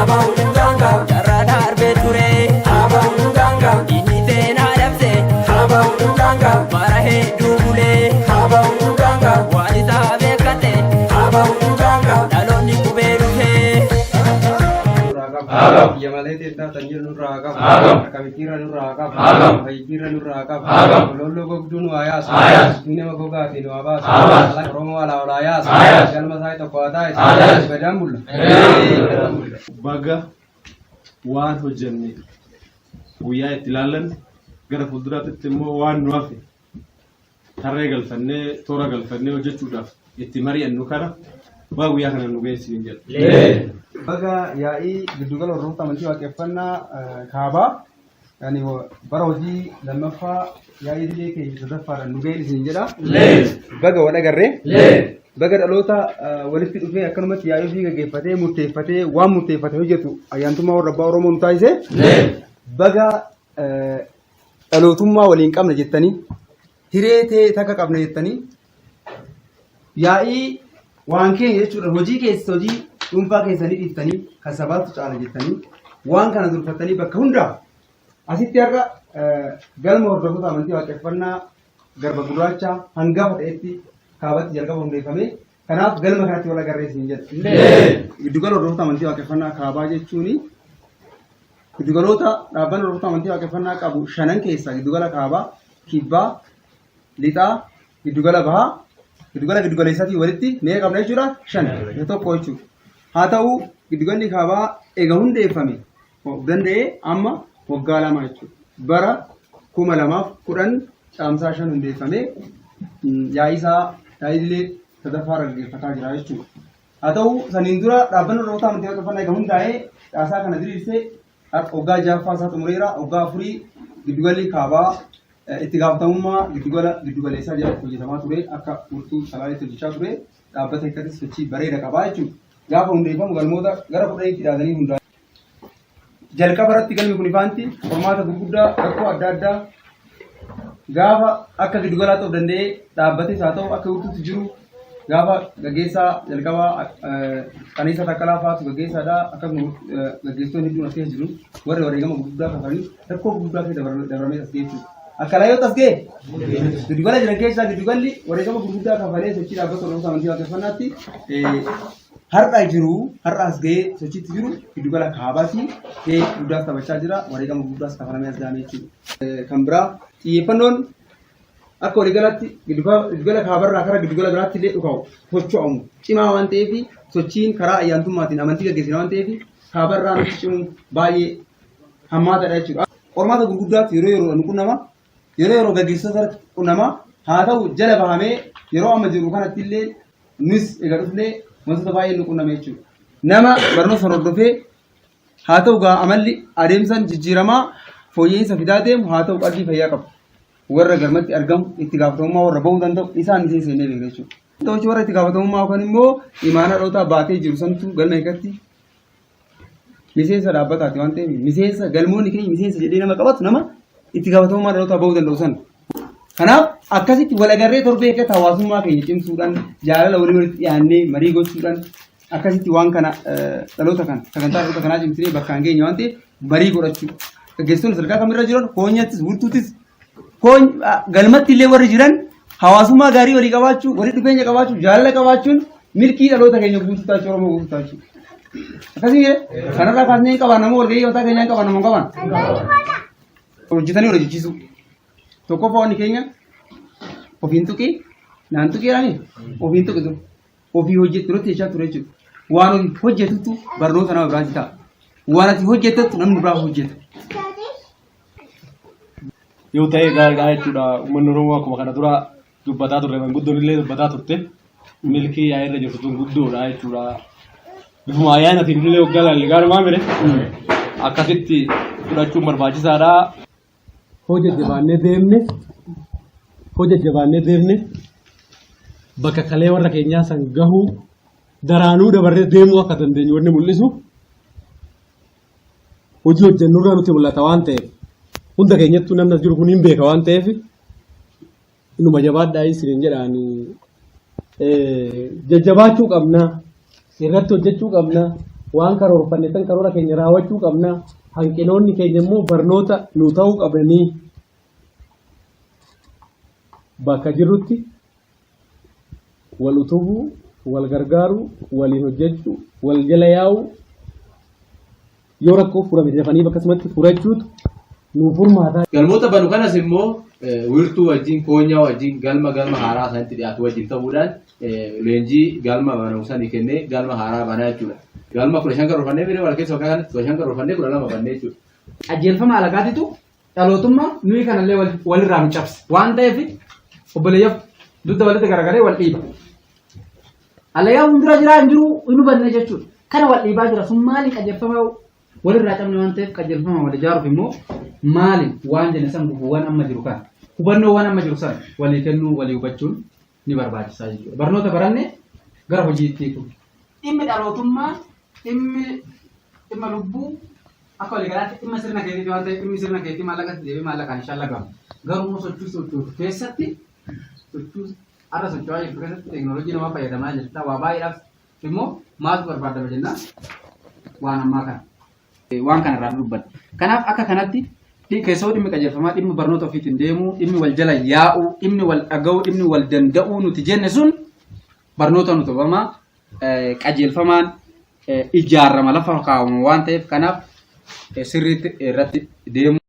Carraa darbee ture. Inni seenaa dabse. Bara hedduu bulee. Waan isaa beekate. Dhaloonni qubee dhufee. Biyya malee teettaa tan jiru nurraa haa qabu. Harka micciirra nurraa haa qabu. Fayyijjiirra nurraa haa qabu. Ololloo gogduu nu haa yaasu. Dubbii nama gogaatii nu haa baasu. Oromoo alaa ol haa yaasu. Galma isaa tokko haa taasisu. Gadaan bulla. Baga waan hojjenne guyyaa itti ilaallan, gara fuulduraatti immoo waan nu hafe tarree galfannee, toora galfannee hojjechuudhaaf itti mari'annu kana waa guyyaa kana nu geessiniin jedha. Baga yaa'ii giddugala hordoftoota amantii waaqeffannaa kaabaa yani bara hojii lammaffaa yaa'ii idilee keenya sadaffaadhaan nu ga'een isin jedha. Baga wal agarree. Baga dhaloota walitti dhufee akkanumatti yaa'ii ofii gaggeeffatee murteeffatee waan murteeffate hojjetu ayyaantummaa warra abbaa Oromoo nu taasise. Baga dhalootummaa waliin qabna jettanii, hiree ta'e takka qabna jettanii, yaa'ii waan keenya jechuudha, hojii keessa hojii dhuunfaa keessanii dhiiftanii kan sabaatu caala jettanii waan kana durfattanii bakka hundaa asitti har'a galma hordoftoota amantii waaqeffannaa Garba Gurraacha hangafa ta'etti kaabatti jalqaba hundeeffame. Kanaaf galma kanatti wal agarree isin jedha. Giddugala hordoftoota amantii waaqeffannaa kaabaa jechuun giddugaloota dhaabbanni hordoftoota amantii waaqeffannaa qabu shanan keessaa giddugala kaabaa, kibbaa, lixaa, giddugala bahaa, giddugala giddugaleessaatiin walitti meeqa qabna jechuudha? Shan. Isa tokko jechuudha. Haa ta'u, giddugalli kaabaa eega hundeeffame of danda'ee amma waggaa 2 jechuudha. Bara 2010 caamsaa 5 hundeeffamee yaa'iisaa yaa'iilee sadaffaa irra gaggeeffataa jira jechuudha. Haa ta'u, saniin dura dhaabbanni hordoftoota amantii waaqeffannaa eega hundaa'ee caasaa kana diriirsee waggaa ja'affaa isaa xumureera. Waggaa afurii giddugalli kaabaa itti gaafatamummaa giddugala giddugaleessaa jalatti hojjetamaa ture, akka furtuu salaaleetti hojjechaa ture, dhaabbata hiikkatis sochii bareeda qabaa jechuudha. Gaafa hundeeffamu galmoota gara 10tti dhiyaatanii hundaa'e. Jalqaba irratti galmi kun ifaanti qormaata gurguddaa, rakkoo adda addaa gaafa akka giddugalaatti of danda'ee dhaabbates haa ta'u akka wirtuutti jiru, gaafa gaggeessaa jalqabaa Qaniisaa Taakkalaa fa'aatu gaggeessaadha. Akkasuma gaggeessitoonni hedduun as keessa jiru, warri wareegama gurguddaa kafalanii rakkoo gurguddaa keessa dabramee as geessu. Akka laayyootti as ga'e giddugala jiran keessaa giddugalli wareegama gurguddaa kafalee sochii dhaabbata hordoftoota amantii waaqeffannaatti har'a jiru, har'a as ga'ee sochiitti jiru giddugala kaabaati. Ga'ee guddaas taphachaa jira, wareegama gurguddaas kafalamee as ga'ame jechuudha. Kan biraa xiyyeeffannoon akka waliigalaatti giddugala kaabarraa kara giddugala biraatti illee dhukaa'u socho'amu cimaa waan ta'eef, sochiin karaa ayyaantummaatiin amantii gaggeessina waan ta'eef kaabarraa nutti cimu baay'ee hammaataadha jechuudha. Qormaata gurguddaatu yeroo yeroo nu qunnama, yeroo yeroo gaggeessitoota irratti qunnama. Haa ta'u, jala bahamee yeroo amma jiru kanatti illee nus egaa dhufnee wantoota baay'ee nu qunname jechuudha. Nama barnoota sana hordofee haa ta'u gaa amalli adeemsaan jijjiiramaa fooyya'insa fidaa deemu, haa ta'u qalbii fayyaa qabu. Warra galmatti argamu, itti gaafatamummaa warra bahuu danda'u isaan miseensa jennee beekna jechuudha. Tochi warra itti gaafatamummaa yookaan immoo imaanaa dhalootaa baatee jiru santu galma eegatti miseensa dhaabbataati waan ta'eef, miseensa galmoonni keenya miseensa jedhee nama qabatu, nama itti gaafatamummaa dhalootaa bahuu danda'u sana. Kanaaf akkasitti wal agarree torbee eeggatu hawaasummaa keenya cimsuudhaan, jaalala walii walitti dhiyaannee marii gochuudhaan, akkasitti waan kana dhaloota kana sagantaa dhaloota kanaa cimsinee bakkaan geenya waan ta'eef marii godhachuu. Gaggeessitoonni sadarkaa kamirra jiran, koonyattis wirtuuttis galmatti illee warri jiran, hawaasummaa gaarii walii qabaachuu, walii dhufeenya qabaachuu, jaalala qabaachuun milkii dhaloota keenya guutuu taachuu, Oromoo guutuu taachuu. Akkasii kanarraa kaasnee hin qabaan nama walgahii mataa keenyaa hin qabaan nama hin qabaan. Hojjetanii hojjechiisuu. Tokkoffaa wanni keenya ofiin tuqii naan tuqii jedhanii ofiin tuqitu ofii hojjetu duratti jechaa ture jechuudha. Waan ofii hojjetutu barnoota nama biraatti ta'a. Waan ati hojjettettu namni biraa hojjeta. Yoo ta'e gaariidha jechuudha. Uummanni Oromoo akkuma kana dura dubbataa turre, manguddoon illee dubbataa turte, milkii yaa'ii irra jirtu tun guddoodha jechuudha. Bifuma ayyaanatiin illee waggaa laalle gaarumaa mire akkasitti fudhachuun barbaachisaadha. Hoo jajjabaannee deemne, hoo jajjabaannee deemne, bakka kalee warra keenyaa san gahuu daraanuu dabarree deemuu akka dandeenyu wanni mul'isu hojii hojjennurraa nutti mul'ata waan ta'eef, hunda keenyattuu namni as jiru kun hin beeka waan ta'eef, inuma jabaadhaa isiniin jedhaanii jajjabaachuu qabna, irratti hojjechuu qabna. Waan karoorfanne san karoora keenya raawwachuu qabna. Hanqinoonni keenya immoo barnoota nu ta'uu qabanii bakka jirrutti wal utubuu, wal gargaaruu, waliin hojjechuu, wal jala yaa'uu yoo rakkoo furame dafanii akkasumatti furachuutu nu furmaata. Galmoota banu kanas immoo wiirtuu wajjin, koonyaa wajjin, galma galma haaraa sanitti dhiyaatu wajjin ta'uudhaan leenjii galma banamu sanii kennee galma haaraa banaa jechuudha. Galma 15 karoorfannee miree wal keessa waggaa kanatti 15 karoorfannee 12 bannee jechuudha. Qajeelfama alagaatitu dhalootummaa nuyi kanallee walirraa nu cabse waan ta'eef obboleeyyaaf dugda walitti garagaree wal dhiiba. Alayaa hundura jiraa hin jiru hin hubanne jechuudha. Kana wal dhiibaa jira sun maali qajeelfama walirraa cabne waan ta'eef qajeelfama wal ijaaruuf immoo maali waan jenne san gufuuwwan amma jiru kana hubannoowwan amma jiru san walii kennuu walii hubachuun ni barbaachisaa jechuudha. Barnoota baranne gara hojiitti hiikuu. Dhimmi dhalootummaa dhimmi dhimma lubbuu akka waliigalaatti dhimma sirna keetiiti waan ta'eef dhimmi sirna keetii maallaqatti deebi'ee maallaqaan shallagamu. Garuu immoo sochii sochootu keessatti sochii har'a socho'aa jirtu keessatti teekinooloojii nama fayyadamaa jirta waa baay'eedhaaf immoo maaltu barbaadama jennaan waan ammaa kana. Waan kana irraa dubbadha. Kanaaf akka kanatti keessoo dhimmi qajeelfamaa dhimmi barnoota ofiitiin deemuu dhimmi wal jala yaa'uu dhimmi wal dhaga'uu dhimmi wal danda'uu nuti jenne sun barnoota nuti hubamaa qajeelfamaan ijaarama lafa kaawwama waan ta'eef kanaaf sirriitti irratti deemuu.